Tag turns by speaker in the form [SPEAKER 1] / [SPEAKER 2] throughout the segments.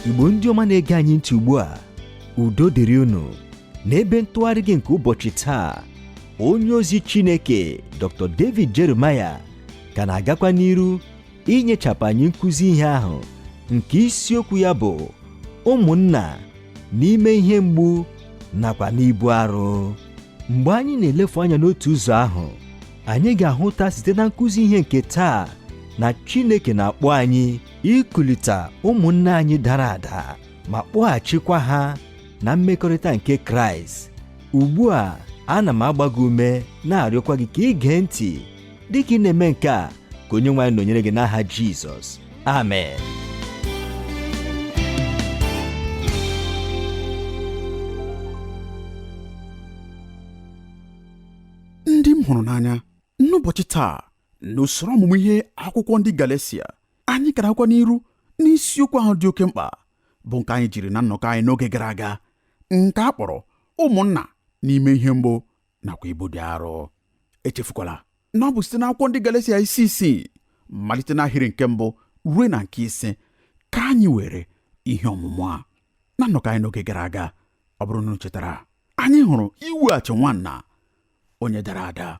[SPEAKER 1] Igbo ndị ọma na-ege anyị ntị ugbu a, udo dịrị unu. N'ebe ntụgharị gị nke ụbọchị taa, onye ozi Chineke Dr. David Jeremiah ka na-agakwa n'iru inyechapụ anyị nkụzi ihe ahụ nke isiokwu ya bụ ụmụnna n'ime ihe mgbu nakwa n'ibu arụ. Mgbe anyị na-elefu anya n'otu ụzọ ahụ, anyị ga-ahụta site na nkụzi ihe nke taa na Chineke na-akpọ anyị ikulite ụmụnne anyị dara ada ma kpọghachikwa ha na mmekọrịta nke Kraịst. Ugbu a, ana m agba gị ume na-arịọkwa gị ka ị gee ntị dịka ị na-eme nke a, ka onye nwe anyị nọnyere gị n'aha Jizọs. Amen.
[SPEAKER 2] Ndị m hụrụ n'anya, n'ụbọchị taa n'usoro ọmụmụ ihe akwụkwọ ndị Galesia, anyị gara akwa n'iru n'isiokwu ahụ dị oke mkpa bụ nke anyị jiri na nnọkọ anyị n'oge gara aga, nke a kpọrọ ụmụnna n'ime ihe mgbu nakwa ibu dị arọ. Echefukwala na ọ bụ site n'akwụkwọ ndị Galesia isi 6 malite n'ahịrị nke 1 ruo na nke 5 ka anyị were ihe ọmụmụ a. Na nnọkọ anyị n'oge gara aga, ọ bụrụ na unu chetara, anyị hụrụ iweghachi nwanna onye dara ada.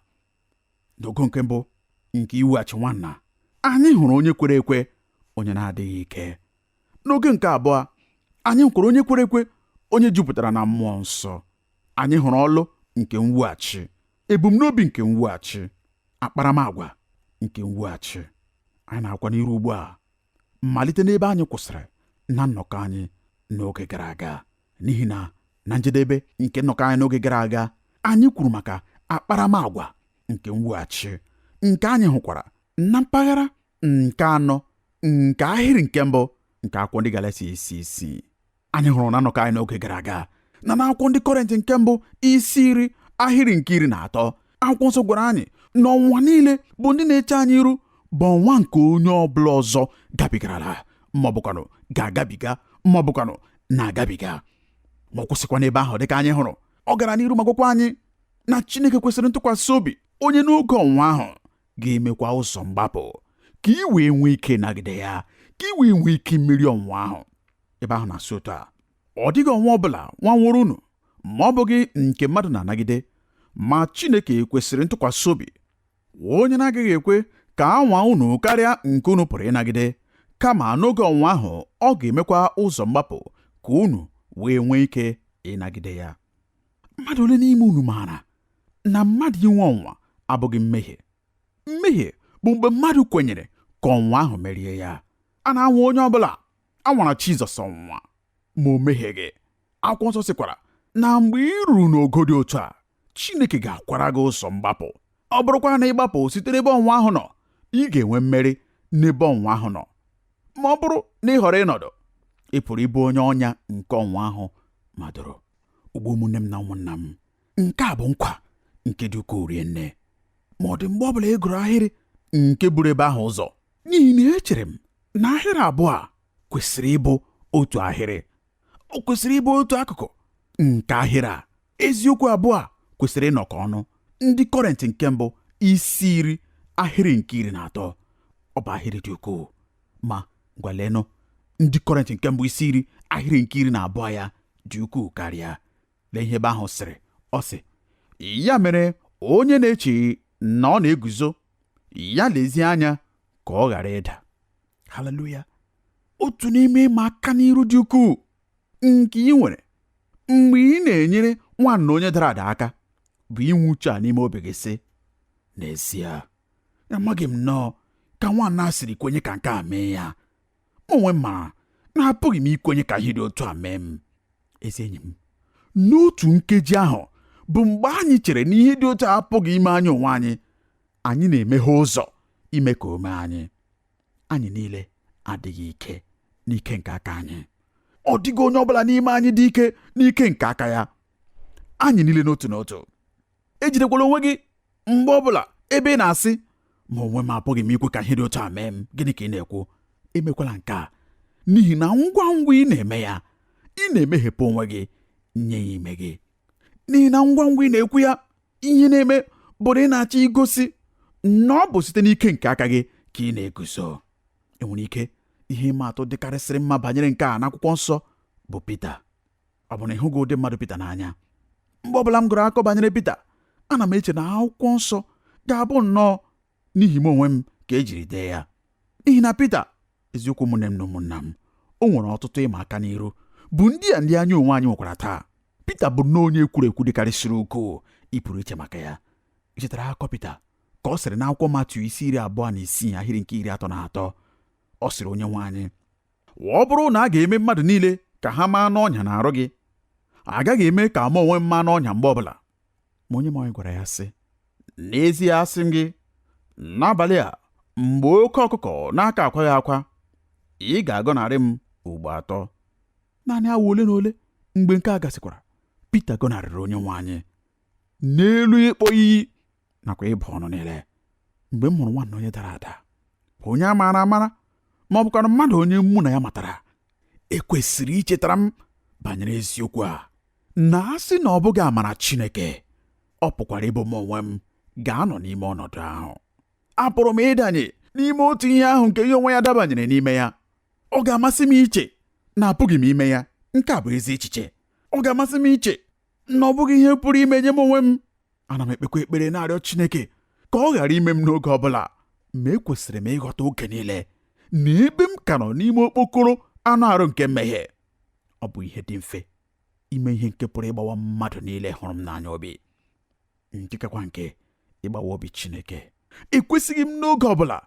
[SPEAKER 2] N'ogo nke mbụ nke iweghachi nwanna, anyị hụrụ onye kwere ekwe onye na-adịghị ike. N'oge nke abụọ, anyị hụkwara onye kwere ekwe onye jupụtara na mmụọ nsọ. Anyị hụrụ ọlụ nke mweghachi, ebumnobi nke mweghachi, akparamagwa nke mweghachi. Anyị na-akwa n'iru ugbu a malite n'ebe anyị kwụsịrị na nnọkọ anyị n'oge gara aga, n'ihi na na njedebe nke nnọkọ anyị n'oge gara aga, anyị kwuru maka akparamagwa nke mweghachi, nke anyị hụkwara na mpaghara nke 4 nke ahịrị nke 1 nke akwụkwọ ndị Galatia isi 6. Anyị hụrụ na nnọkọ anyị n'oge gara aga na n'akwụkwọ ndị Kọrịntị nke 1 isi 10 ahịrị nke 13, akwụkwọ nsọ gwara anyị na ọnwụnwa niile bụ ndị na-eche anyị iru bụ ọnwa nke onye ọbụla ọzọ gabigarala, ma ọ bụkwanụ ga-agabiga, ma ọ bụkwanụ na-agabiga. Ma ọ kwụsịkwa n'ebe ahụ, dịka anyị hụrụ, ọ gara n'iru ma gwakwa anyị na Chineke kwesịrị ntụkwasị obi, onye n'oge ọnwụnwa ahụ ga-emekwa ụzọ mgbapụ ka ị wee nwee ike nagide ya, ka ị wee nwee ike imeri ọnwụnwa ahụ. Ebe ahụ na-asị otu a: ọ dịghị ọnwụnwa ọbụla nwanworo unu ma ọ bụghị nke mmadụ na-anagide, ma Chineke kwesịrị ntụkwasị obi, onye na-agaghị ekwe ka a nwaa unu karịa nke unu pụrụ ịnagide, kama n'oge ọnwụnwa ahụ ọ ga-emekwa ụzọ mgbapụ ka unu wee nwee ike ịnagide ya. Mmadụ ole n'ime unu maara na mmadụ inwe ọnwụnwa abụghị mmehie? Mmehie bụ mgbe mmadụ kwenyere ka ọnwụnwa ahụ merie ya. A na-anwa onye ọbụla. A nwara Jizọs ọnwụnwa, ma o mehieghị. Akwụkwọ nsọ sịkwara na mgbe ị ruru n'ogo dị otu a, Chineke ga-akwara gị ụzọ mgbapụ. Ọ bụrụkwa na ị gbapụ site n'ebe ọnwụnwa ahụ nọ, ị ga-enwe mmeri n'ebe ọnwụnwa ahụ nọ. Ma ọ bụrụ na ị họrọ ịnọdụ, ị pụrụ ịbụ onye ọnya nke ọnwụnwa ahụ madoro. Ugbu ụmụnne m na ụmụnna m, nke a bụ nkwa nke dị ukwuu rie nne. Ma ọ dị mgbe ọbụla ị gụrụ ahịrị nke buru ebe ahụ ụzọ, n'ihi na echere m na ahịrị abụọ a kwesịrị ịbụ otu ahịrị. O kwesịrị ịbụ otu akụkụ nke ahịrị a. Eziokwu abụọ a kwesịrị ịnọkọ ọnụ. Ndị Kọrịntị nke 1 isi 10 ahịrị nke 13. Ọ bụ ahịrị dị ukwuu, ma gwalenụ ndị Kọrịntị nke 1 isi 10 ahịrị nke 12 ya dị ukwuu karịa. Lee ihe ebe ahụ sịrị. Ọ sị, ya mere onye na-eche na ọ na-eguzo, ya lezie anya ka ọ ghara ịda. Haleluya! Otu n'ime ịma aka n'iru dị ukwuu nke ị nwere mgbe ị na-enyere nwanna onye dara ada aka bụ inwe uche a n'ime obi gị sị, n'ezie amaghị m nnọọ ka nwanna a siri kwenye ka nke a mee ya. Mụ onwe m maara na apụghị m ikwenye ka ihe dị otu a mee m. Ezi enyi m, n'otu nkeji ahụ bụ mgbe anyị chere na ihe dị otu a apụghị ime anyị onwe anyị, anyị na-emeghe ụzọ ime ka o mee anyị. Anyị niile adịghị ike n'ike nke aka anyị. Ọ dịghị onye ọbụla n'ime anyị dị ike n'ike nke aka ya. Anyị niile n'otu n'otu. Ejidekwala onwe gị mgbe ọbụla ebe ị na-asị, ma onwe m apụghị m ikwe ka ihe dị otu a mee m. Gịnị ka ị na-ekwu? Emekwala nke a, n'ihi na ngwa ngwa ị na-eme ya, ị na-emeghepụ onwe gị nye ya ime gị. N'ihi na ngwa ngwa ị na-ekwu ya, ihe na-eme bụ na ị na-achọ igosi na ọ bụ site n'ike nke aka gị ka ị na-eguzo. Enwere ike Ihe ịma atụ dịkarịsịrị mma banyere nke a n'akwụkwọ nsọ bụ Pita. Ọ bụ na ị hụghị ụdị mmadụ Pita n'anya? Mgbe ọbụla m gụrụ akụkọ banyere Pita, ana m eche na akwụkwọ nsọ ga-abụ nnọọ n'ihi m onwe m ka e jiri dee ya. N'ihi na Pita, eziokwu ụmụnne m na ụmụnna m, o nwere ọtụtụ ịma aka n'iru bụ ndị a ndị anyị onwe anyị nwekwara taa. Pita bụ nnọọ onye ekwuru ekwu dịkarịsịrị ukwuu ị pụrụ iche maka ya. Ị chetara akụkọ Pita ka ọ sịrị n'akwụkwọ Matiu isi 26 ahịrị nke 33, ọ sịrị onye nwe anyị, ọ bụrụ na a ga-eme mmadụ niile ka ha maa n'ọnya n'arụ gị, agaghị eme ka mụ onwe m maa n'ọnya mgbe ọbụla. Ma onye nwe anyị gwara ya sị, n'ezie asị m gị, n'abalị a mgbe oke ọkụkọ na-aka akwaghị akwa, ị ga-agọnarị m ugbo atọ. Naanị awa ole na ole mgbe nke a gasịkwara, Pita gọnarịrị onye nwe anyị n'elu ịkpọ iyi nakwa ịbụ ọnụ niile. Mgbe m hụrụ nwanna onye dara ada, bụ onye a maara amara, ma ọ bụkwanụ mmadụ onye mụ na ya matara, ekwesịrị ichetara m banyere eziokwu a na a sị na ọ bụghị amara Chineke, ọ pụkwara ịbụ m onwe m ga-anọ n'ime ọnọdụ ahụ. Apụrụ m ịdanye n'ime otu ihe ahụ nke ya onwe ya dabanyere n'ime ya. Ọ ga-amasị m iche na apụghị m ime ya. Nke a bụ ezi echiche. Ọ ga-amasị m iche na ọ bụghị ihe pụrụ ime nye m onwe m. Ana m ekpekwa ekpere na-arịọ Chineke ka ọ ghara ime m n'oge ọ bụla, ma ekwesịrị m ịghọta oge niile na ebe m ka nọ n'ime okpokoro anụ arụ nke mmehie, ọ bụ ihe dị mfe ime ihe nke pụrụ ịgbawa mmadụ niile hụrụ m n'anya obi, nke kakwa nke ịgbawa obi Chineke. Ekwesịghị m n'oge ọ bụla,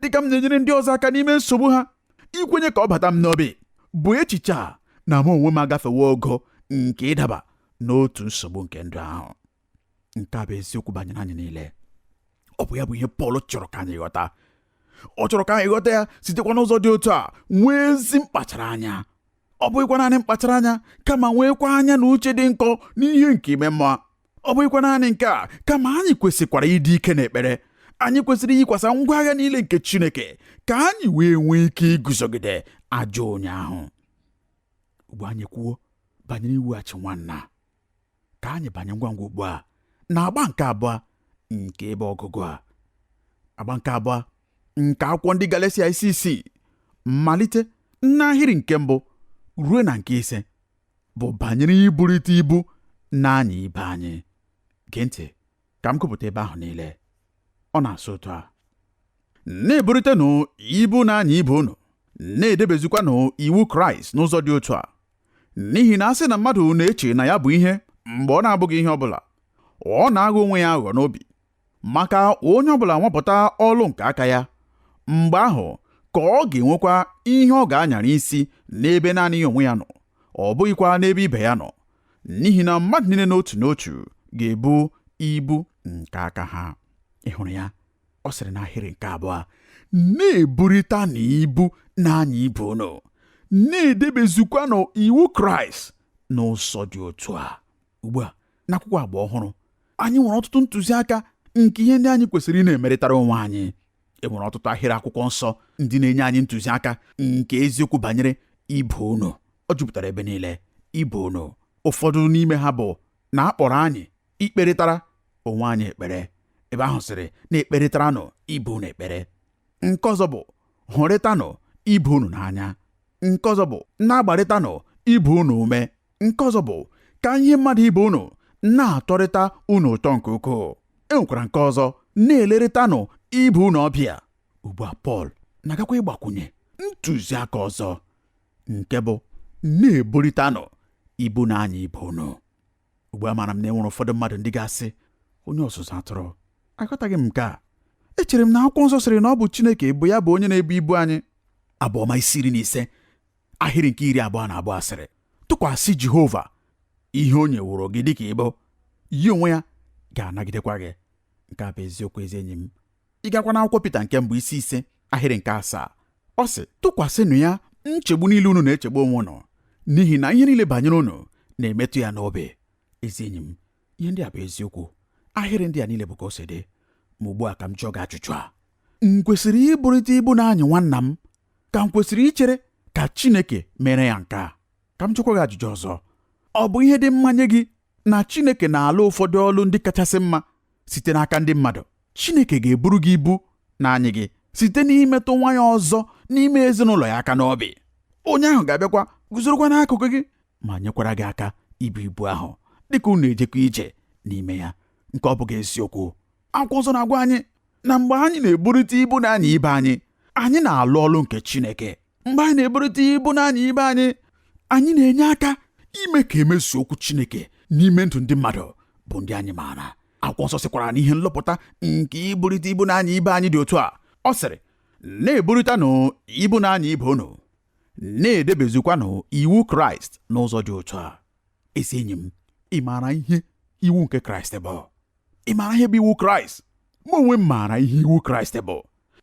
[SPEAKER 2] dịka m na-enyere ndị ọzọ aka n'ime nsogbu ha, ikwenye ka ọ bata m n'obi bụ echiche a na mụ onwe m agafewo ogo nke ịdaba n'otu nsogbu nke ndụ ahụ. Nke a bụ eziokwu banyere anyị niile. Ọ bụ ya bụ ihe Pọl chọrọ ka anyị ghọta. Ọ chọrọ ka anyị ghọta ya sitekwa n'ụzọ dị otu a nwee ezi mkpachara anya. Ọ bụghịkwa naanị mkpachara anya, kama nweekwa anya na uche dị nkọ n'ihe nke ime mmụọ. Ọ bụghịkwa naanị nke a, kama anyị kwesịkwara ịdị ike n'ekpere. Anyị kwesịrị iyikwasa ngwa agha niile nke Chineke ka anyị wee nwee ike iguzogide ajọ onye ahụ. Ugbu anyị kwuo banyere iwughachi nwanna, ka anyị banye ngwa ngwa ugbu a na agba nke abụọ nke ebe ọgụgụ a. Agba nke abụọ nke akwụkwọ ndị Galesia isi 6 malite n'ahịrị nke mbụ ruo na nke 5 bụ banyere iburịta ibu na-anya ibe anyị. Gee ntị ka m gụpụta ebe ahụ niile. Ọ na-asụ otu a: na-eburịtanụ ibu na-anya ibe unu, na-edebezikwanụ iwu Kraịst n'ụzọ dị otu a. N'ihi na a sị na mmadụ na-eche na ya bụ ihe mgbe ọ na-abụghị ihe ọbụla, ọ na-aghọ onwe ya aghụghọ n'obi. Maka onye ọbụla nwapụta ọlụ nke aka ya, mgbe ahụ ka ọ ga-enwekwa ihe ọ ga-anyara isi n'ebe naanị ya onwe ya nọ, ọ bụghịkwa n'ebe ibe ya nọ. N'ihi na mmadụ niile n'otu n'otu ga-ebu ibu nke aka ha. Ị hụrụ ya? Ọ sịrị n'ahịrị nke abụọ, na-eburịtanụ ibu na-anya ibe unu, na-edebezukwanụ iwu Kraịst n'ụzọ dị otu a. Ugbu a, n'akwụkwọ agba ọhụrụ, anyị nwere ọtụtụ ntụziaka nke ihe ndị anyị kwesịrị ị na-emerịtara onwe anyị. E nwere ọtụtụ ahịrị akwụkwọ nsọ ndị na-enye anyị ntụziaka nke eziokwu banyere ibe unu. Ọ jupụtara ebe niile, ibe unu. Ụfọdụ n'ime ha bụ na a kpọrọ anyị ikperịtara onwe anyị ekpere. Ebe ahụ sịrị na-ekperịtaranụ ibe unu ekpere. Nke ọzọ bụ hụrịtanụ ibe unu n'anya. Nke ọzọ bụ na-agbarịtanụ ibe unu ume. Nke ọzọ bụ ka ihe mmadụ ibe unu na-atọrịta unu ụtọ nke ukwuu. E nwekwara nke ọzọ, na-elerịtanụ ibe unu ọbịa. Ugbu a Pọl na-agakwa ịgbakwunye ntụziaka ọzọ nke bụ na-eburịtanụ ibu na-anya ibe unu. Ugbu a maara m na e nwere ụfọdụ mmadụ ndị ga-asị, onye ọzụzụ atụrụ, aghọtaghị m nke a. Echere m na akwụkwọ nsọ sịrị na ọ bụ Chineke bụ ya bụ onye na-ebu ibu anyị. Abụ ọma isi 15 ahịrị nke 22 sịrị, tụkwasị Jehova ihe o nyeworo gị dịka ibu, ya onwe ya ga-anagidekwa gị. Nke a bụ eziokwu, ezi enyi m. Ị gakwa n'akwụkwọ Pita nke mbụ isi 5 ahịrị nke 7, ọ sị, tụkwasịnụ ya nchegbu niile unu na-echegbu onwe unu, n'ihi na ihe niile banyere unu na-emetụ ya n'obi. Ezi enyi m, ihe ndị a bụ eziokwu. Ahịrị ndị a niile bụ ka o si dị. Ma ugbu a ka m jụọ gị ajụjụ a: m kwesịrị iburịta ibu na-anyị nwanna m, ka m kwesịrị ichere ka Chineke mere ya nke a? Ka m jụkwa gị ajụjụ ọzọ: ọ bụ ihe dị mma nye gị na Chineke na-alụ ụfọdụ ọlụ ndị kachasị mma site n'aka ndị mmadụ? Chineke ga-eburu gị ibu na-anyị gị site n'imetụ nwa ya ọzọ n'ime ezinụlọ ya aka n'obi. Onye ahụ ga-abịakwa guzorokwa n'akụkụ gị ma nyekwara gị aka ibu ibu ahụ dịka unu na-ejekwa ije n'ime ya. Nke ọ bụghị eziokwu. Akwụkwọ nsọ na-agwa anyị na mgbe anyị na-eburịta ibu n'anya ibe anyị, anyị na-alụ ọlụ nke Chineke. Mgbe anyị na-eburịta ibu n'anya ibe anyị, anyị na-enye aka ime ka emezuo okwu Chineke n'ime ndụ ndị mmadụ bụ ndị anyị maara. Akwụkwọ nsọ sịkwara na ihe nlọpụta nke iburịta ibu n'anya ibe anyị dị otu a. Ọ sịrị, na-eburịtanụ ibu n'anya ibe unu, na-edebezukwanụ iwu Kraịst n'ụzọ dị otu a. Ezi enyi m, ị maara ihe iwu nke Kraịst bụ? Ị maara ihe bụ iwu Kraịst? Mụ onwe m maara ihe iwu Kraịst bụ.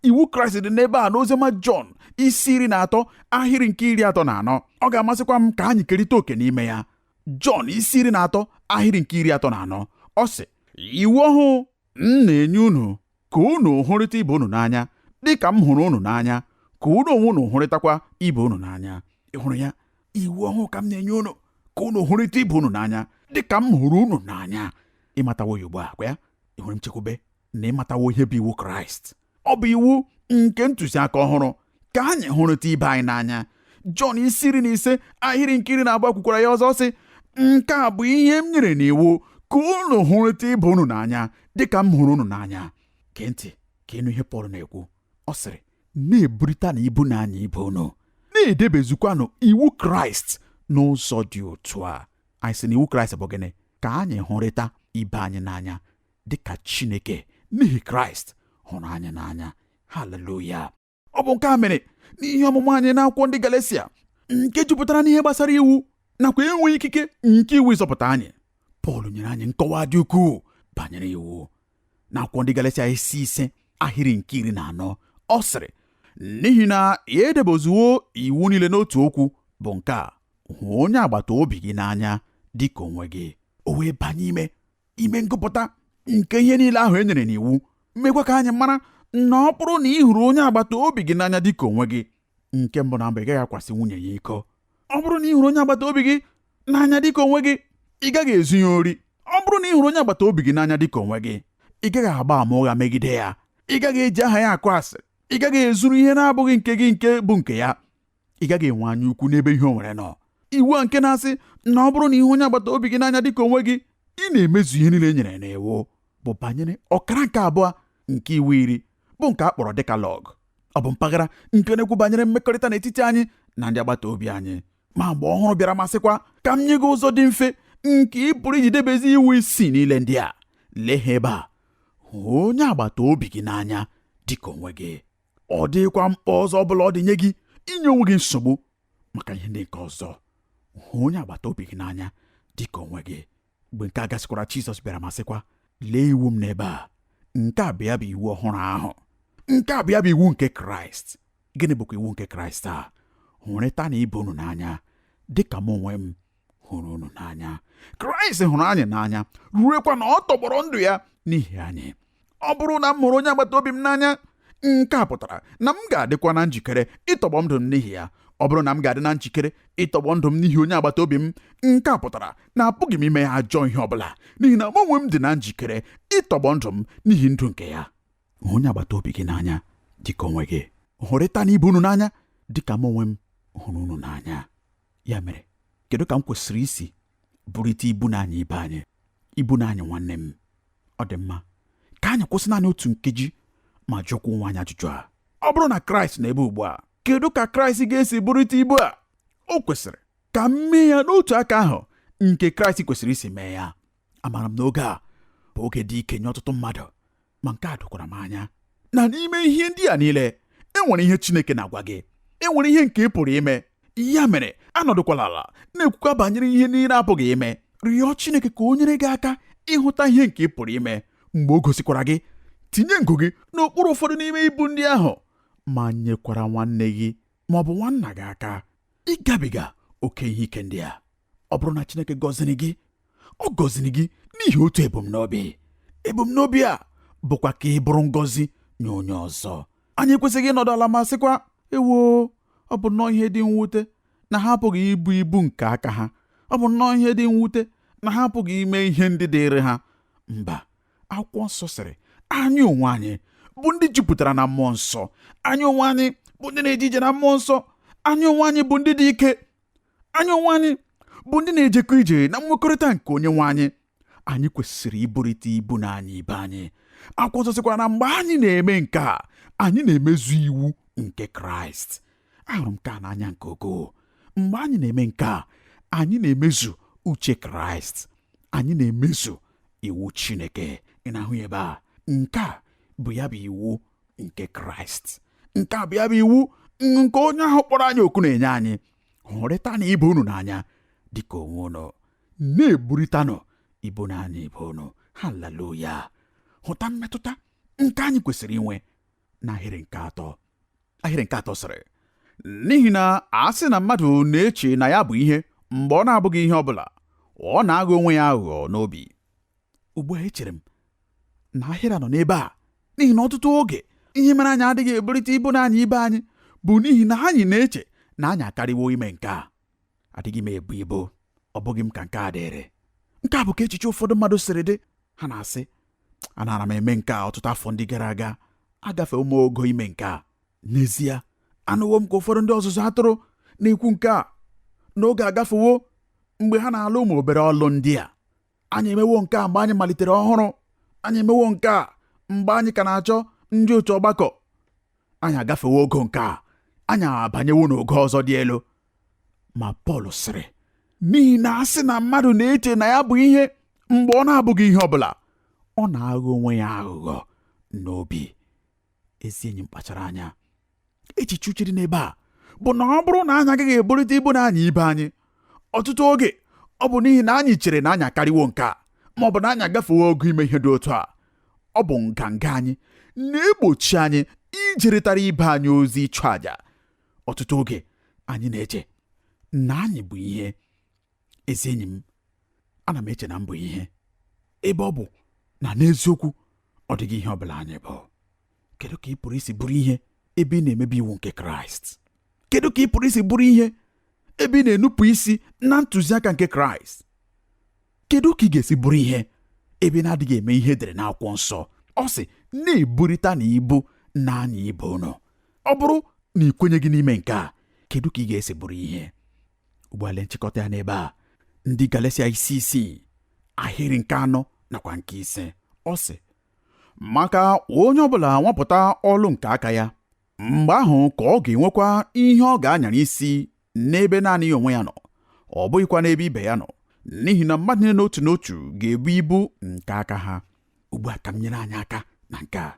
[SPEAKER 2] Iwu Kraịst dị n'ebe a n'oziọma Jọn isi 13 ahịrị nke 34. Ọ ga-amasịkwa m ka anyị kerịta oke n'ime ya. Jọn isi 13 ahịrị nke 34. Ọ sị, iwu ọhụụ m na-enye unu ka unu hụrịta ibe unu n'anya dị ka m hụrụ unu n'anya, ka unu onwe unu hụrịtakwa ibe unu n'anya. Ị hụrụ ya? Iwu ọhụụ ka m na-enye unu ka unu hụrịta ibe unu n'anya dị ka m hụrụ unu n'anya. Ịmatawo ya ugbu a, kwa ya? Ị hụrụ m chekwube na ịmatawo ihe bụ iwu Kraịst. Ọ bụ iwu nke ntụziaka ọhụrụ ka anyị hụrịta ibe anyị n'anya. Jọn isi 15 ahịrị nke 12 kwukwara ya ọzọ sị, nke a bụ ihe m nyere n'iwu ka unu hụrịta ibe unu n'anya dị ka m hụrụ unu n'anya. Gee ntị ka ịnụ ihe Pọl na-ekwu. Ọ sịrị, na-eburịtanụ ibu n'anya ibe unu, na-edebezukwanụ iwu Kraịst n'ụzọ dị otu a. Anyị sị na iwu Kraịst bụ gịnị? Ka anyị hụrịta ibe anyị n'anya dị ka Chineke n'ihi Kraịst hụrụ anyị n'anya. Haleluya! Ọ bụ nke a mere n'ihe ọmụmụ anyị n'akwụkwọ ndị Galesia nke jupụtara n'ihe gbasara iwu nakwa enweghị ikike nke iwu ịzọpụta anyị. Pọl nyere anyị nkọwa dị ukwuu banyere iwu. N'akwụkwọ ndị Galesia isi 5 ahịrị nke 14, ọ sịrị, n'ihi na ya edebozuwo iwu niile n'otu okwu bụ nke a, hụ onye agbata obi gị n'anya dị ka onwe gị. O wee banye ime ngụpụta nke ihe niile ahụ e nyere n'iwu, mekwa ka anyị mara na ọ bụrụ na ị hụrụ onye agbata obi gị n'anya dị ka onwe gị, nke mbụ na mbụ ị gaghị akwasị nwunye ya iko. Ọ bụrụ na ị hụrụ onye agbata obi gị n'anya dị ka onwe gị, ị gaghị ezu ya ori. Ọ bụrụ na ị hụrụ onye agbata obi gị n'anya dị ka onwe gị, ị gaghị agba ama ụgha megide ya. Ị gaghị eji aha ya akụ asịrị. Ị gaghị ezuru ihe na-abụghị nke gị nke bụ nke ya. Ị gaghị enwe anya ukwu n'ebe ihe o nwere nọ. Iwu a nke na-asị na ọ bụrụ na ị hụ onye agbata obi gị n'anya dị ka onwe gị, ị na-emezu ihe niile e nyere n'iwu bụ banyere ọkara nke abụọ nke iwu iri bụ nke a kpọrọ Dekalọg. Ọ bụ mpaghara nke na-ekwu banyere mmekọrịta n'etiti anyị na ndị agbata obi anyị. Ma mgbe ọhụrụ bịara masịkwa ka m nye gị ụzọ dị mfe nke ị pụrụ iji debezi iwu isii niile ndị a. Lee ha ebe a. Hụ onye agbata obi gị n'anya dị ka onwe gị. Ọ dịghịkwa mkpa ọzọ ọ bụla ọ dị nye gị inye onwe gị nsogbu maka ihe ndị nke ọzọ. Hụ onye agbata obi gị n'anya dị ka onwe gị. Mgbe nke a gasịkwara, Jizọs bịara ma sịkwa, lee iwu m n'ebe a. Nke a bụ ya bụ iwu ọhụrụ ahụ. Nke a bụ ya bụ iwu nke Kraịst. Gịnị bụkwa iwu nke Kraịst a? Hụrịtanụ ibe unu n'anya dị ka m onwe m hụrụ unu n'anya. Kraịst hụrụ anyị n'anya ruekwa na ọ tọgbọrọ ndụ ya n'ihi anyị. Ọ bụrụ na m hụrụ onye agbata obi m n'anya, nke a pụtara na m ga-adịkwa na njikere ịtọgbọ ndụ m n'ihi ya. Ọ bụrụ na m ga-adị na njikere ịtọgbọ ndụ m n'ihi onye agbata obi m, nke a pụtara na apụghị m ime ya ajọ ihe ọbụla, n'ihi na mụ onwe m dị na njikere ịtọgbọ ndụ m n'ihi ndụ nke ya. Hụ onye agbata obi gị n'anya dị ka onwe gị. Hụrịtanụ ibe unu n'anya dị ka m onwe m hụrụ unu n'anya. Ya mere, kedu ka m kwesịrị isi burịta ibu n'anya ibe anyị, ibu n'anya nwanne m? Ọ dị mma ka anyị kwụsị naanị otu nkeji ma jụkwa onwe anyị ajụjụ a. Ọ bụrụ na Kraịst nọ ebe ugbu a, kedu ka Kraịst ga-esi burịta ibu a? O kwesịrị ka m mee ya n'otu aka ahụ nke Kraịst kwesịrị isi mee ya. Amaara m na oge a bụ oge dị ike nye ọtụtụ mmadụ, ma nke a dokwara m anya na n'ime ihe ndị a niile e nwere ihe Chineke na-agwa gị, e nwere ihe nke ị pụrụ ime. Ya mere anọdụkwala ala na-ekwukwa banyere ihe niile apụghị ime. Rịọ Chineke ka o nyere gị aka ịhụta ihe nke ị pụrụ ime. Mgbe o gosikwara gị, tinye nku gị n'okpuru ụfọdụ n'ime ibu ndị ahụ ma nyekwara nwanne gị ma ọ bụ nwanna gị aka ịgabiga oke ihe ike ndị a. Ọ bụrụ na Chineke gọziri gị, ọ gọziri gị n'ihi otu ebumnobi. Ebumnobi a bụkwa ka ị bụrụ ngọzi nye onye ọzọ. Anyị ekwesịghị ịnọdụ ala ma sịkwa, ewo, ọ bụ nnọọ ihe dị mwute na ha apụghị ibu ibu nke aka ha. Ọ bụ nnọọ ihe dị mwute na ha apụghị ime ihe ndị dịịrị ha. Mba, akwụkwọ nsọ sịrị, anyị onwe anyị bụ ndị jupụtara na mmụọ nsọ. Anyị onwe anyị bụ ndị na-eje ije na mmụọ nsọ. Anyị onwe anyị bụ ndị dị ike. Anyị onwe anyị bụ ndị na-ejekọ ije na mmekọrịta nke onye nwe anyị. Anyị kwesịrị iburịta ibu na anyị ibe anyị. Akwụkwọ nsọ sịkwara na mgbe anyị na-eme nke a, anyị na-emezu iwu nke Kraịst. Ahụrụ m nke a n'anya nke ukwuu. Mgbe anyị na-eme nke a, anyị na-emezu uche Kraịst. Anyị na-emezu iwu Chineke. Ị na-ahụ ya ebe a? Nke a bụ ya bụ iwu nke Kraịst. Nke a bụ ya bụ iwu nke onye ahụ kpọrọ anyị oku na-enye anyị. Hụrịtanụ ibe unu n'anya dịka onwe unu, na-eburịtanụ ibu na anyị ibe unu. Haleluya! Hụta mmetụta nke anyị kwesịrị inwe n'ahịrị nke atọ. Ahịrị nke atọ sịrị, n'ihi na a sị na mmadụ na-eche na ya bụ ihe mgbe ọ na-abụghị ihe ọ bụla, ọ na-aghọ onwe ya aghụghọ n'obi. Ugbu a echere m na ahịrị a nọ n'ebe a n'ihi na ọtụtụ oge ihe mere anyị adịghị eburịta ibu na anyị ibe anyị bụ n'ihi na anyị na-eche na anyị akarịwo ime nke a. Adịghị m ebu ibu, ọ bụghị m ka nke a dịrị. Nke a bụ ka echiche ụfọdụ mmadụ siri dị. Ha na-asị, anara m eme nke a ọtụtụ afọ ndị gara aga, agafe ụmụ ogo ime nke a. N'ezie, anụwo m ka ụfọdụ ndị ọzụzụ atụrụ na-ekwu nke a n'oge agafewo mgbe ha na-alụ ụmụ obere ọlụ ndị a. Anyị emewo nke a mgbe anyị malitere ọhụrụ. Anyị emewo nke a mgbe anyị ka na-achọ ndị otu ọgbakọ. Anyị agafewo ogo nke a, anyị abanyewo n'ogo ọzọ dị elu. Ma Pọl sịrị, n'ihi na a sị na mmadụ na-eche na ya bụ ihe mgbe ọ na-abụghị ihe ọ bụla, ọ na-aghọ onwe ya aghụghọ n'obi. Ezi enyi m, kpachara anya. Echiche uche dị n'ebe a bụ na ọ bụrụ na anyị agaghị eburịta ibu na anyị ibe anyị, ọtụtụ oge ọ bụ n'ihi na anyị chere na anyị akarịwo nke a, ma ọ bụ na anyị agafewo ogo ime ihe dị otu a. Ọ bụ nganga anyị na-egbochi anyị ijerịtara ibe anyị ozi ịchụ àjà. Ọtụtụ oge anyị na-eche na anyị bụ ihe. Ezi enyi m, ana m eche na m bụ ihe, ebe ọ bụ na n'eziokwu ọ dịghị ihe ọ bụla anyị bụ. Kedu ka ị pụrụ isi bụrụ ihe ebe ị na-emebi iwu nke Kraịst? Kedu ka ị pụrụ isi bụrụ ihe ebe ị na-enupụ isi na ntụziaka nke Kraịst? Kedu ka ị ga-esi bụrụ ihe ebe ị na-adịghị eme ihe edere n'akwụkwọ nsọ? Ọ sị, na-eburịta na ibu na anya ibe unu. Ọ bụrụ na ị kwenyeghị n'ime nke a, kedu ka ị ga-esi bụrụ ihe? Ugbu a lee nchịkọta ya n'ebe a. Ndị Galatia isi 6 ahịrị nke 4 nakwa nke 5. Ọ sị, maka onye ọbụla nwapụta ọlụ nke aka ya, mgbe ahụ ka ọ ga-enwekwa ihe ọ ga-anyara isi n'ebe naanị ya onwe ya nọ, ọ bụghịkwa n'ebe ibe ya nọ, n'ihi na mmadụ niile n'otu n'otu ga-ebu ibu nke aka ha. Ugbu a ka m nyere anyị aka na nke a,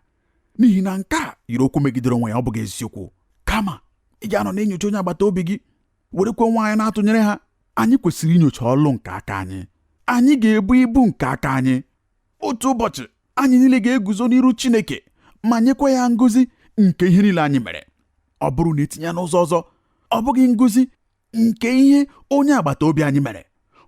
[SPEAKER 2] n'ihi na nke a yiri okwu megidere onwe ya, ọ bụghị eziokwu. Kama ị ga-anọ na-enyocha onye agbata obi gị, werekwa onwe anyị na-atụnyere ha. Anyị kwesịrị inyocha ọlụ nke aka anyị. Anyị ga-ebu ibu nke aka anyị. Otu ụbọchị anyị niile ga-eguzo n'iru Chineke ma nyekwa ya ngọzi nke ihe niile anyị mere. Ọ bụrụ na etinye ya n'ụzọ ọzọ, ọ bụghị ngọzi nke ihe onye agbata obi anyị mere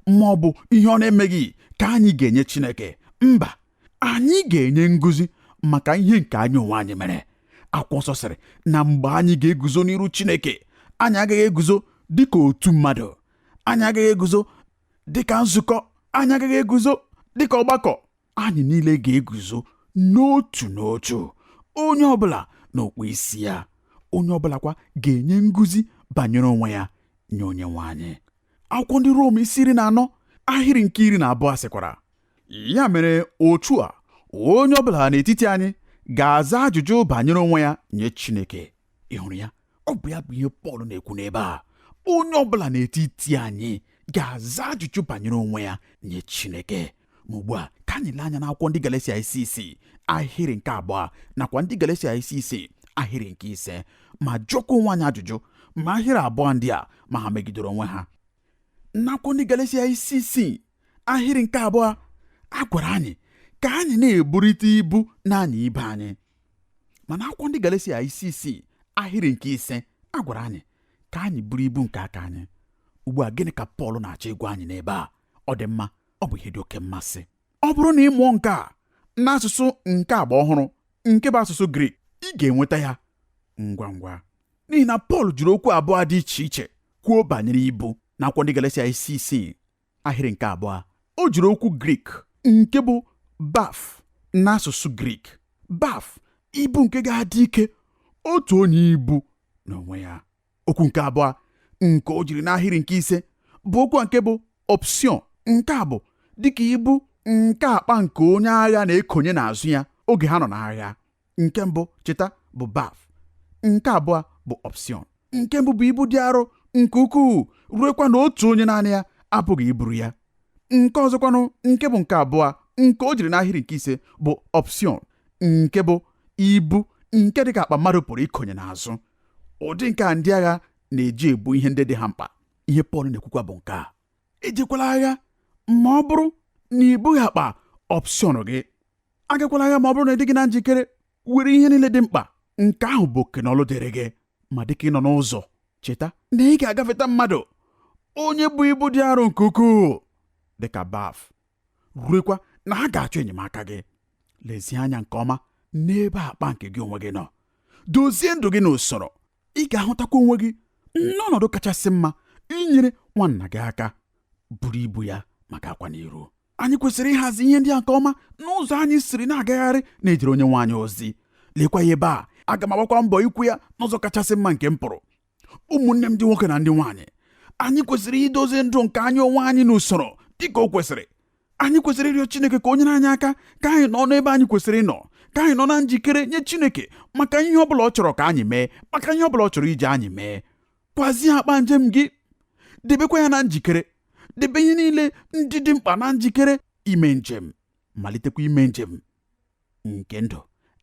[SPEAKER 2] ma ọ bụ ihe ọ na-emeghị ka anyị ga-enye Chineke. Mba, anyị ga-enye ngọzi maka ihe nke anyị onwe anyị mere. Akwụkwọ nsọ sịrị na mgbe anyị ga-eguzo n'iru Chineke, anyị agaghị eguzo dịka otu mmadụ, anyị agaghị eguzo dịka nzukọ, anyị agaghị eguzo dịka ọgbakọ. Anyị niile ga-eguzo n'otu n'otu, onye ọbụla n'okpu isi ya, onye ọbụla kwa ga-enye ngọzi banyere onwe ya nye onye nwe anyị. Akwụkwọ ndị Rom isi 14 ahịrị nke 12 sịkwara, ya mere otu a onye ọbụla n'etiti anyị ga-aza ajụjụ banyere onwe ya nye Chineke. Ị hụrụ ya? Ọ bụ ya bụ ihe Pọl na-ekwu n'ebe a. Onye ọbụla n'etiti anyị ga-aza ajụjụ banyere onwe ya nye Chineke. Ma ugbu a ka anyị lee anya n'akwụkwọ ndị Galatia isi 6 ahịrị nke 2 nakwa ndị Galatia isi 6 ahịrị nke 5, ma jụọkwa onwe anyị ajụjụ ma ahịrị abụọ ndị a ma ha megidere onwe ha. N'akwụkwọ ndị Galatia isi 6 ahịrị nke 2, a gwara anyị ka anyị na-eburịta ibu n'anya ibe anyị. Mana akwụkwọ ndị Galatia isi 6 ahịrị nke 5, a gwara anyị ka anyị buru ibu nke aka anyị. Ugbu a gịnị ka Pọl na-achọ ịgwa anyị n'ebe a? Ọ dị mma, ọ bụ ihe dị oke mmasị. Ọ bụrụ na ị mụọ nke a n'asụsụ nke agba ọhụrụ nke bụ asụsụ Grik, ị ga-enweta ya ngwa ngwa, n'ihi na Pọl jiri okwu abụọ dị iche iche kwuo banyere ibu. N'akwụkwọ ndị Galatia isi 6 ahịrị nke 2, o jiri okwu Grik nke bụ baf n'asụsụ Grik. Baf, Ibu nke ga-adị ike otu onye ibu n'onwe ya. Okwu nke abụọ nke o jiri n'ahịrị nke ise bụ okwu nke bụ option. Nke a bụ dịka ibu nke akpa nke onye agha na-ekonye n'azụ ya oge ha nọ n'agha. Nke mbụ, cheta, bụ baf. Nke abụọ bụ option. Nke mbụ bụ ibu dị arọ nke ukwuu ruekwa na otu onye naanị ya apụghị iburu ya. Nke ọzọkwanụ, nke bụ nke abụọ nke o jiri n'ahịrị nke ise, bụ option, nke bụ ibu nke dị ka akpa mmadụ pụrụ ikonye n'azụ, ụdị nke a ndị agha na-eji ebu ihe ndị dị ha mkpa. Ihe Pọl na-ekwukwa bụ nke a: ejekwala agha ma ọ bụrụ na ị bughị akpa option gị. Agakwala agha ma ọ bụrụ na ị dịghị na njikere were ihe niile dị mkpa. Nke ahụ bụ oke na ọlụ dịrị gị. Ma dịka ị nọ n'ụzọ, cheta na ị ga-agafeta mmadụ onye bụ ibu dị arọ nke ukwuu dịka baf, ruekwa na ha ga-achọ enyemaka gị. Lezie anya nke ọma n'ebe akpa nke gị onwe gị nọ. Dozie ndụ gị n'usoro. Ị ga-ahụtakwa onwe gị n'ọnọdụ kachasị mma inyere nwanna gị aka buru ibu ya maka akwa n'iru. Anyị kwesịrị ịhazi ihe ndị a nke ọma n'ụzọ anyị siri na-agagharị na-ejere onye nwe anyị ozi. Lekwa ya ebe a, aga m agbakwa mbọ ikwu ya n'ụzọ kachasị mma nke m pụrụ. Ụmụnne m ndị nwoke na ndị nwaanyị, anyị kwesịrị idozi ndụ nke anyị onwe anyị n'usoro dịka o kwesịrị. Anyị kwesịrị ịrịọ Chineke ka o nyere anyị aka ka anyị nọ n'ebe anyị kwesịrị ịnọ, ka anyị nọ na njikere nye Chineke maka ihe ọ bụla ọ chọrọ ka anyị mee, maka ihe ọ bụla ọ chọrọ iji anyị mee. Kwazie akpa njem gị, debekwa ya na njikere. Debe ihe niile ndị dị mkpa na njikere ime njem. Malitekwa ime njem nke ndụ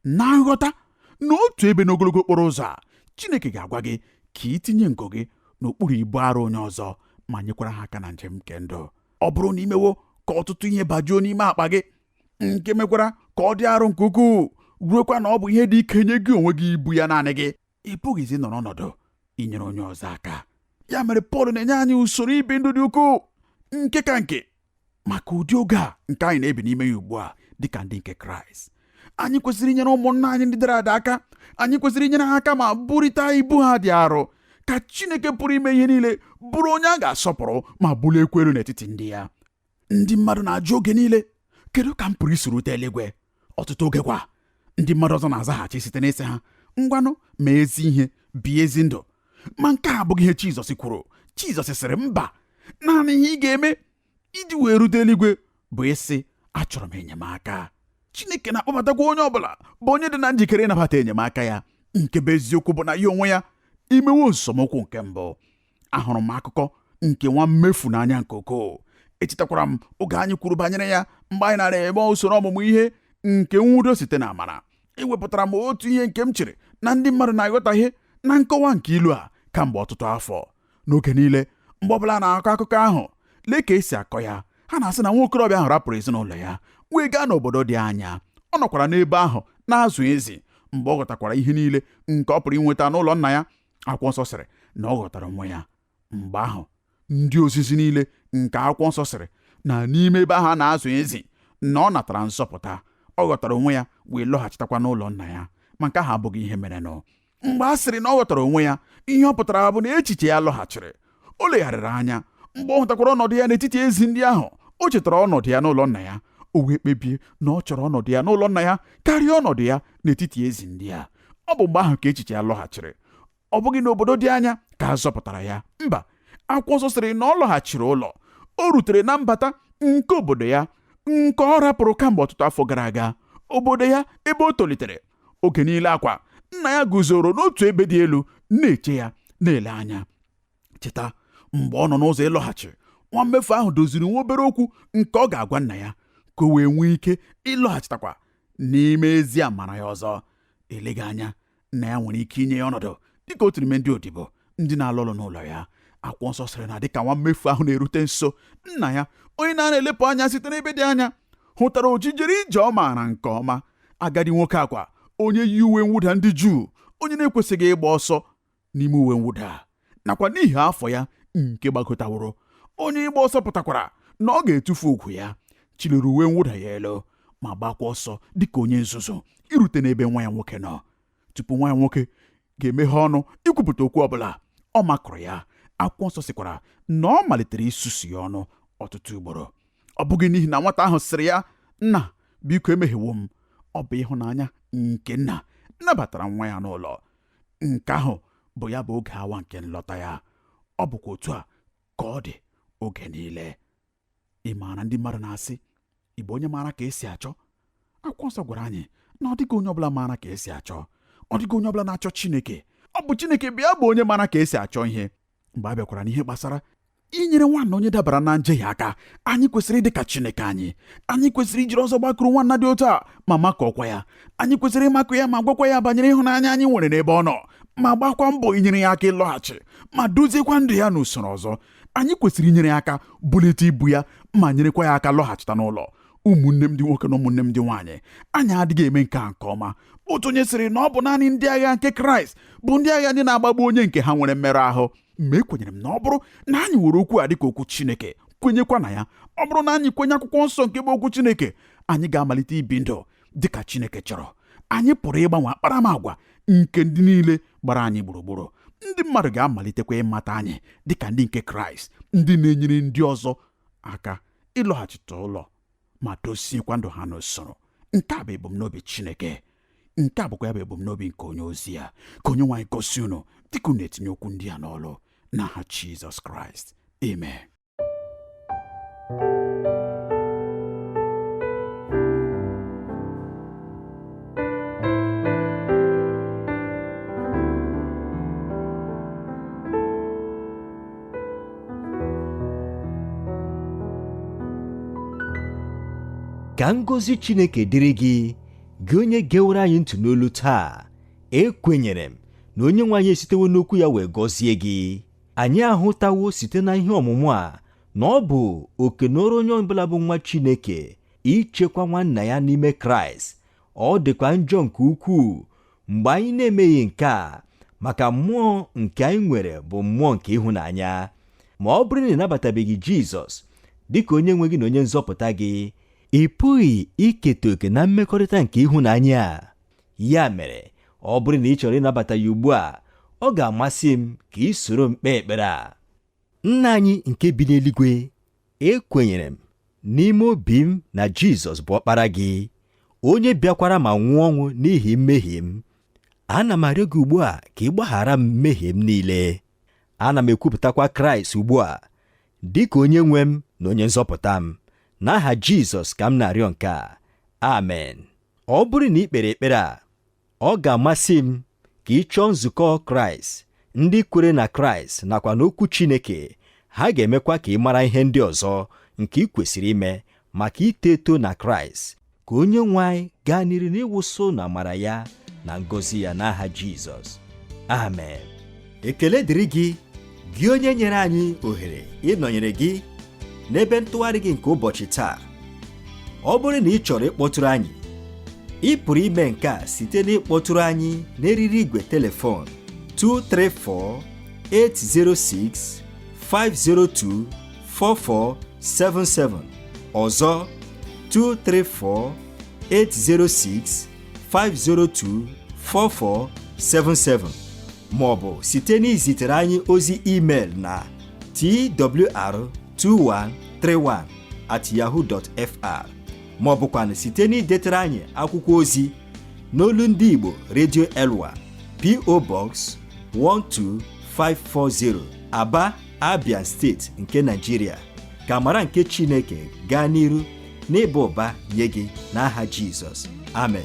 [SPEAKER 2] na nghọta na otu ebe n'ogologo okporo ụzọ a, Chineke ga-agwa gị ka ị tinye nko gị n'okpuru ibu arụ onye ọzọ ma nyekwara ha aka na njem nke ndụ. Ọ bụrụ na imewo ka ọtụtụ ihe bajuo n'ime akpa gị, nke mekwara ka ọ dị arọ nke ukwuu ruokwa na ọ bụ ihe dị ike nye gị onwe gị ibu ya naanị gị, ị pụghịzi nọrọ ọnọdụ inyere onye ọzọ aka. Ya mere Pọl na-enye anyị usoro ibi ndụ dị ukwuu, nke ka nke maka ụdị oge a nke anyị na-ebi n'ime ya ugbu a dịka ndị nke Kraịst. Anyị kwesịrị inyere ụmụnna anyị ndị dara ada aka. Anyị kwesịrị inyere ha aka ma burịta ibu ha dị arọ, ka Chineke pụrụ ime ihe niile bụrụ onye a ga-asọpụrụ ma buliekwa elu n'etiti ndị ya. Ndị mmadụ na-ajụ oge niile, kedu ka m pụrụ isi rute eluigwe? Ọtụtụ oge kwa, ndị mmadụ ọzọ na-azaghachi site n'ịsị ha, ngwanụ, ma ezi ihe, bie ezi ndụ. Ma nke a abụghị ihe Jizọs kwuru. Jizọs sịrị mba, naanị ihe ị ga-eme iji wee rute eluigwe bụ ịsị, achọrọ m enyemaka. Chineke na-akpọbatakwa onye ọbụla bụ onye dị na njikere ịnabata enyemaka ya. Nke bụ eziokwu bụ na ya onwe ya imewo nsọmụkwụ nke mbụ. Ahụrụ m akụkọ nke nwa mmefu n'anya nke ukwuu. Echetakwara m oge anyị kwuru banyere ya mgbe anyị nara eme usoro ọmụmụ ihe nke nwudo site na amara. Ewepụtara m otu ihe nke m chere na ndị mmadụ na-aghọtahie na nkọwa nke ilu a kamgbe ọtụtụ afọ. N'oge niile mgbe ọbụla na-akọ akụkọ ahụ, lee ka esi akọ ya. Ha na-asị na nwa okorobịa ahụ rapụrụ ezinụlọ ya wee gaa n'obodo dị anya. Ọ nọkwara n'ebe ahụ na-azụ ezi. Mgbe ọ ghọtakwara ihe niile nke ọ pụrụ inweta n'ụlọ nna ya, akwụkwọ nsọ sịrị na ọ ghọtara onwe ya. Mgbe ahụ ndị ozizi niile nke akwụkwọ nsọ sịrị na n'ime ebe ahụ a na-azụ ezi na ọ natara nzọpụta. Ọ ghọtara onwe ya wee lọghachitakwa n'ụlọ nna ya. Ma nke ahụ abụghị ihe merenụ. Mgbe a sịrị na ọ ghọtara onwe ya, ihe ọ pụtara bụ na echiche ya lọghachiri. O legharịrị anya. Mgbe ọ hụtakwara ọnọdụ ya n'etiti ezi ndị ahụ, o chetara ọnọdụ ya n'ụlọ nna ya. O wee kpebie na ọ chọrọ ọnọdụ ya n'ụlọ nna ya karịa ọnọdụ ya n'etiti ezi ndị a. Ọ bụ mgbe ahụ ka echiche ya lọghachiri. Ọ bụghị n'obodo dị anya ka a zọpụtara ya. Mba, akwụkwọ nsọ sịrị na ọ lọghachiri ụlọ. O rutere na mbata nke obodo ya nke ọ rapụrụ kamgbe ọtụtụ afọ gara aga, obodo ya ebe o tolitere. Oge niile akwa nna ya guzoro n'otu ebe dị elu na-eche ya, na-ele anya. Cheta, mgbe ọ nọ n'ụzọ ịlọghachi, nwa mmefu ahụ doziri nwa obere okwu nke ọ ga-agwa nna ya ka o wee nwee ike ịlọghachitakwa n'ime ezi amara ya ọzọ. Eleghị anya nna ya nwere ike inye ya ọnọdụ dịka otu n'ime ndị odibo ndị na-alụ ọlụ n'ụlọ ya. Akwụkwọ nsọ sịrị na dịka nwa mmefu ahụ na-erute nso, nna ya, onye na-elepụ anya site n'ebe dị anya, hụtara ojijere ije ọ maara nke ọma. Agadi nwoke akwa, onye yi uwe mwụda ndị Juu, onye na-ekwesịghị ịgba ọsọ n'ime uwe mwụda a, nakwa n'ihi afọ ya nke gbagotaworo, onye ịgba ọsọ pụtakwara na ọ ga-etufu ugwu ya, chịliri uwe mwụda ya elu ma gbakwa ọsọ dịka onye nzuzo irute n'ebe nwa ya nwoke nọ. Tupu nwa ya nwoke ga-emeghe ọnụ ikwupụta okwu ọbụla, ọ makụrụ ya. Akwụkwọ nsọ sịkwara na ọ malitere isusu ya ọnụ ọtụtụ ugboro. Ọ bụghị n'ihi na nwata ahụ sịrị ya, nna, biko emehiewo m. Ọ bụ ịhụnanya nke nna Nabatara nwa ya n'ụlọ. Nke ahụ bụ ya bụ oge awa nke nlọta ya. Ọ bụkwa otu a ka ọ dị oge niile. Ị maara ndị mmadụ na-asị, ị bụ onye maara ka esi achọ? Akwụkwọ nsọ gwara anyị na ọ dịghị onye ọbụla maara ka esi achọ. Ọ dịghị onye ọbụla na-achọ Chineke. Ọ bụ Chineke bịa bụ onye maara ka esi achọ ihe. Mgbe a bịakwara n'ihe gbasara inyere nwanna onye dabara na njehie aka, anyị kwesịrị ịdị ka Chineke anyị. Anyị kwesịrị ijiri ọsọ gbakụrụ nwanna dị otu a ma makọọkwa ya. Anyị kwesịrị ịmakụ ya ma gwakwa ya banyere ịhụnanya anyị nwere n'ebe ọ nọ, ma gbakwa mbọ inyere ya aka ịlọghachi ma doziekwa ndụ ya n'usoro ọzọ. Anyị kwesịrị inyere ya aka bulite ibu ya ma nyerekwa ya aka lọghachita n'ụlọ. Ụmụnne m ndị nwoke na ụmụnne m ndị nwaanyị, anyị adịghị eme nke a nke ọma. Otu onye sịrị na ọ bụ naanị ndị agha nke Kraịst bụ ndị agha ndị na-agbagbu onye nke ha nwere mmerụ ahụ. Ma ekwenyere m na ọ bụrụ na anyị were okwu a dịka okwu Chineke, kwenyekwa na ya, ọ bụrụ na anyị kwenye akwụkwọ nsọ nke bụ okwu Chineke, anyị ga-amalite ibi ndụ dịka Chineke chọrọ. Anyị pụrụ ịgbanwe akparamagwa nke ndị niile gbara anyị gburugburu. Ndị mmadụ ga-amalitekwa ịmata anyị dịka ndị nke Kraịst, ndị na-enyere ndị ọzọ aka ịlọghachite ụlọ ma doziekwa ndụ ha n'usoro. Nke a bụ ebumnobi Chineke. Nke a bụkwa ya bụ ebumnobi nke onye ozi ya. Ka onye nwe anyị gosi unu dịka unu na-etinye okwu ndị a n'ọlụ n'aha Jizọs Kraịst. Amen.
[SPEAKER 1] Ka ngọzi Chineke dịrị gị, gị onye gewere anyị ntị n'olu taa. Ekwenyere m na onye nwe anyị esitewo n'okwu ya wee gọzie gị. Anyị ahụtawo site na ihe ọmụmụ a na ọ bụ oke n'ọrụ onye ọbụla bụ nwa Chineke ichekwa nwanna ya n'ime Kraịst. Ọ dịkwa njọ nke ukwuu mgbe anyị na-emeghị nke a, maka mmụọ nke anyị nwere bụ mmụọ nke ịhụnanya. Ma ọ bụrụ na ị nabatabeghị Jizọs dịka onye nwe gị na onye nzọpụta gị, ị pụghị iketa oke na mmekọrịta nke ịhụnanya a. Ya mere, ọ bụrụ na ị chọrọ ịnabata ya ugbu a, ọ ga-amasị m ka ị soro m kpee ekpere a. Nna anyị nke bi n'eluigwe, ekwenyere m n'ime obi m na Jizọs bụ ọkpara gị, onye bịakwara ma nwụọ ọnwụ n'ihi mmehie m. Ana m arịọ gị ugbu a ka ị gbaghara m mmehie m niile. Ana m ekwupụtakwa Kraịst ugbu a dịka onye nwe m na onye nzọpụta m. N'aha Jizọs ka m na-arịọ nke a. Amen. Ọ bụrụ na ị kpere ekpere a, ọ ga-amasị m ka ị chọọ nzukọ Kraịst, ndị kwere na Kraịst nakwa n'okwu Chineke. Ha ga-emekwa ka ị mara ihe ndị ọzọ nke ị kwesịrị ime maka ito eto na Kraịst. Ka onye nwe anyị gaa n'iru n'ịwụsị na amara ya na ngọzi ya n'aha Jizọs. Amen. Ekele dịrị gị, gị onye nyere anyị ohere ịnọnyere gị n'ebe ntụgharị gị nke ụbọchị taa. Ọ bụrụ na ị chọrọ ịkpọtụrụ anyị, ị pụrụ ime nke a site n'ịkpọtụrụ anyị n'eriri igwe telefon 234 806 502 4477. Ọzọ 234 806 502 4477, ma ọ bụ site n'izitere anyị ozi email na twr2131@yahoo.fr, ma ọ bụkwanụ site n'idetere anyị akwụkwọ ozi n'olu ndị Igbo Radio Elwa, P.O. Box 12540, Aba, Abia Steeti nke Nigeria. Ka amara nke Chineke gaa n'iru n'ịba ụba nye gị n'aha Jizọs. Amen.